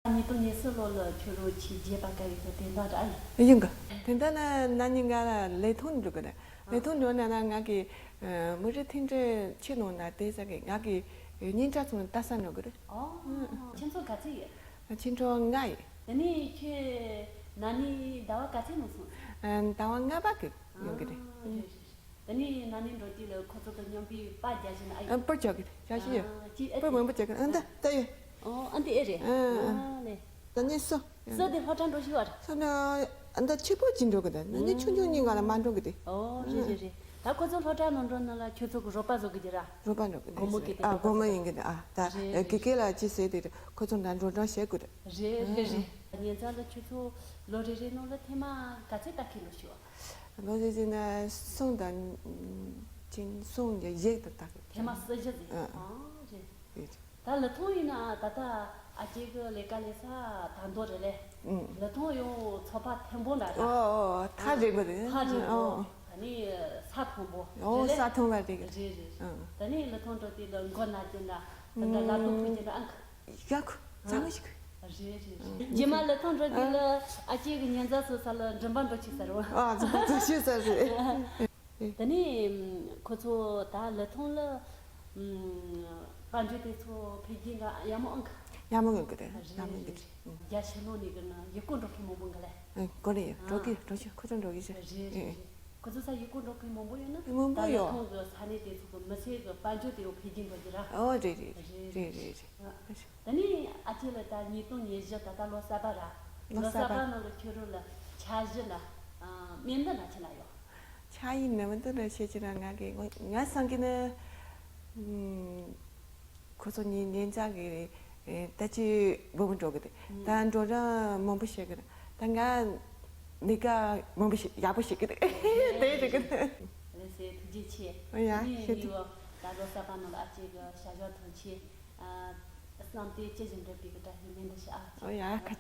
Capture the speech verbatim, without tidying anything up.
ཉིས་སྟོང་ཉི་ཤུ་ལོ་ལ་ཁྱོད་རང་ཆེས་རྒྱས་པ་དཀའ་བའི་དོན་དག་རེད། ཡིན་གི། དེ་འདྲ་ན་ན་ནིང་ང་ལ་ལས་ཐོག་འགྲོ་གི་རེད། ལས་ཐོག་འགྲོ་ན་ན་ང་གི་མི་རིགས་མཐུན་སྒྲིལ་ཆེད་ནང་ན་དེ་ས་གི་ང་གི་སྙན་གྲགས་ཚོང་ལྟ་ས་འགྲོ་གི་རེད། ཨོ། ཁྱེད་ཚོ་ག་ཚོད་ཡོད། ཁྱེད་ཚོ་ལྔ་ཡོད། དེ་ནས་ཁྱོད་ན་ནིང་ཟླ་བ་ག་ཚོད་ནང་སོང་། ཟླ་བ་ལྔ་པ་གི་ཡོང་གི་རེད། ཨ། རེད་རེད་རེད། ད་ནི་ན་ནིང་འགྲོ་དུས་ལ་ཁོ་ཚོ་དང་མཉམ་པའི་པར་རྒྱག་བཞིན་ཨ་ཡོད། ཨ། པར་རྒྱག་གི་རེད། རྒྱག་བཞིན་ཡོད། ཨ། ཅི་ཨ་པར་ཏི་མང་པོ་རྒྱག་གི་རེད། ཨ། ད་ད་ཡོད། ཨོ། ཨ་འདི་ཨེ་རེད། ཨ། ཨ་ལེ། ད་ནི་སོ། སོ་དེ་སློབ་གྲྭ་འགྲོ་བཞིན་པ་རེད། སོ་ན་ཨ་ད་ཕྱི་པོ་ཅི་འགྲོ་གི་རེད། ན་ནིང་ཆུང་ཆུང་གཉིས་ང་ལ་མ་འགྲོ་གི་རེད། ཨོ། རེད་རེད་རེད། ད་ཁོ་ཚོ་སློབ་གྲྭ་ནང་འགྲོ་ན་ལ་ཁྱོད་ཚོ་གི་རོགས་པ་བཟོ་གི་རེད་ར། རོགས་པ་འགྲོ་གི་རེད། སྒོར་མོ་གི་དེ་ཨ་སྒོར་མོ་ཡིན་གི་རེད། ཨ་ད་རེད་རེད། དགེ་རྒན་ལ་ཅི་ཟེར་དེ་རེད། ཁོ་ཚོ་འདྲ་འགྲོ་གྲོན་བྱེད་དགོས་རེད། རེད་རེད་རེད། ཉེ་ཚང་ལ་ཁྱོད་ཚོ་ལོ་རེ་རེ་ནང་ལ་ཐེངས་མ་ག་ཚོད་ལྟ་མཁན་འགྲོ་ཤོག་ལོ་རེ་རེ་ན་གསུམ་དང་ཅིན་གསུམ་ཡ་ཡེག་དང་ལྟ་གི་ཐེངས་མ་སུ་བཞི་ཟིན། ཨ། ཨ་རེད། རེད། ད་ལི་ཐང་ཡིན་ན་ད་ལྟ་ཨ་ཅེ་གི་ལས་ཀ་ལས་ས་ད་མདོ་རེད་ལེ། ཨུ། ལི་ཐང་ཡང་ཚོ་པ་ཐེམ་པོ་འདྲ་ད། ཨོ་ཨོ་ཐག་རིང་པོ་རེད། ཐག་རིང་པོ། ཨོ། ད་ནི་ས་ཐང་པོ། ཨོ་རེད་ལེ། ས་ཐང་པ་རེད། རེད་རེད། ཨུ། ད་ནི་ལི་ཐང་འགྲོ་དུས་ལ་མགོ་ན་རྒྱུ་འདྲ། ད་ལྟ་ལ་ཏོག་ཕུ་རྒྱུ་འདྲ་ཨང་། ཡག་ཁུ་ཚང་མ་ཞིག་རེད་རེད་རེད། རྗེས་མ་ལི་ཐང་འགྲོ་དུས་ལ་ཨ་ཅེ་གི་ཉེ་ཚང་སོ་ས་ལ་མགྲིན་པ་འགྲོ་ཆུག་ས་རེད་བ། ཨ་ཚོ་པ་ཚོ་ཤེས་ས་རེད། དེ་ནས་ཁོ་ཚོ་ད་ལི་ཐང་ལ་དཔལ་འབྱོར་དེ་ཚོ་འཕེལ་རྒྱས་འགའ་ཡག་མོ་ཨང་གི། ཡག་མོ་ཡོང་གི་རེད། རེད་ཡག་མོ་ཡོང་གི་རེད། རེད། རྒྱ་ཆེ་ལོ་ནས་གི་ན་ཡུལ་སྐོར་འགྲོ་མཁན་མང་པོ་འགའ་ལས། ཨེ་གོ་རེད་ཡོད་འགྲོ་གི་འགྲོ་ཤོག་ཁོ་ཚོ་འགྲོ་གི་ཤོག་རེད་རེད་རེད། ཁོ་ཚོ་ས་ཡུལ་སྐོར་འགྲོ་མཁན་མང་པོ་ཡོད་ན་མང་པོ་ད་ལི་ཡོད། ཐང་གི་ས་གནས་དེ་ཚོ་གི་མི་ཚེ་གི་དཔལ་འབྱོར་དེ་ཡང་འཕེལ་རྒྱས་འགྲོ་གི་ར། ཨོ་རེད་རེད་རེད་རེད་རེད། ད་ནི་ཨ་ཅེ་ལ་ད་ཉིས་སྟོང་ཉི་བཞི་ད་ལྟ་ལོ་གསར་པ་ར། ལོ་གསར་པ་ནང་གི་ཁྱོད་རང་ལ་འཆར་གཞི་ལ་དམིགས་འདུན་ལ་ཅི་ལ་ཡོད། ཆ་ཡིན་ནམ་དུ་ལ་ཤེས་ཀྱི་ར་ང་གི་ང་སང་གི་ནི་ཁོ་ཚོ་ཉིན་ཉིན་ཅག་གི་ལྟ་ཅི་བུ་མོ་འགྲོ་གི་རེད། ད་འགྲོ་ར་མང་པོ་བཤད་གི་རེད། ད་ང་ལས་ཀ་མང་པོ་ཞིག་ཡག་པོ་ཞིག་གི་རེད། དེ་རེད་གི་རེད། ལགས་སེ་ཐུགས་རྗེ་ཆེ། ཨོ་ཡ་ནི་ཤེས་ཐུབ། ཡོ་ད་ལོ་གསར་པ་ནང་ལ་ཨ་ཅེ་གི་བྱ་བཞག་ཐོན་ཆེ། བསམ་དེ་ཅི་བཞིན་འགྲུབ་པའི་གི་བཀྲ་ཤིས་སྨོན་འདུན་ཞུ་ཨ། ཨོ་ཡ་ཁ།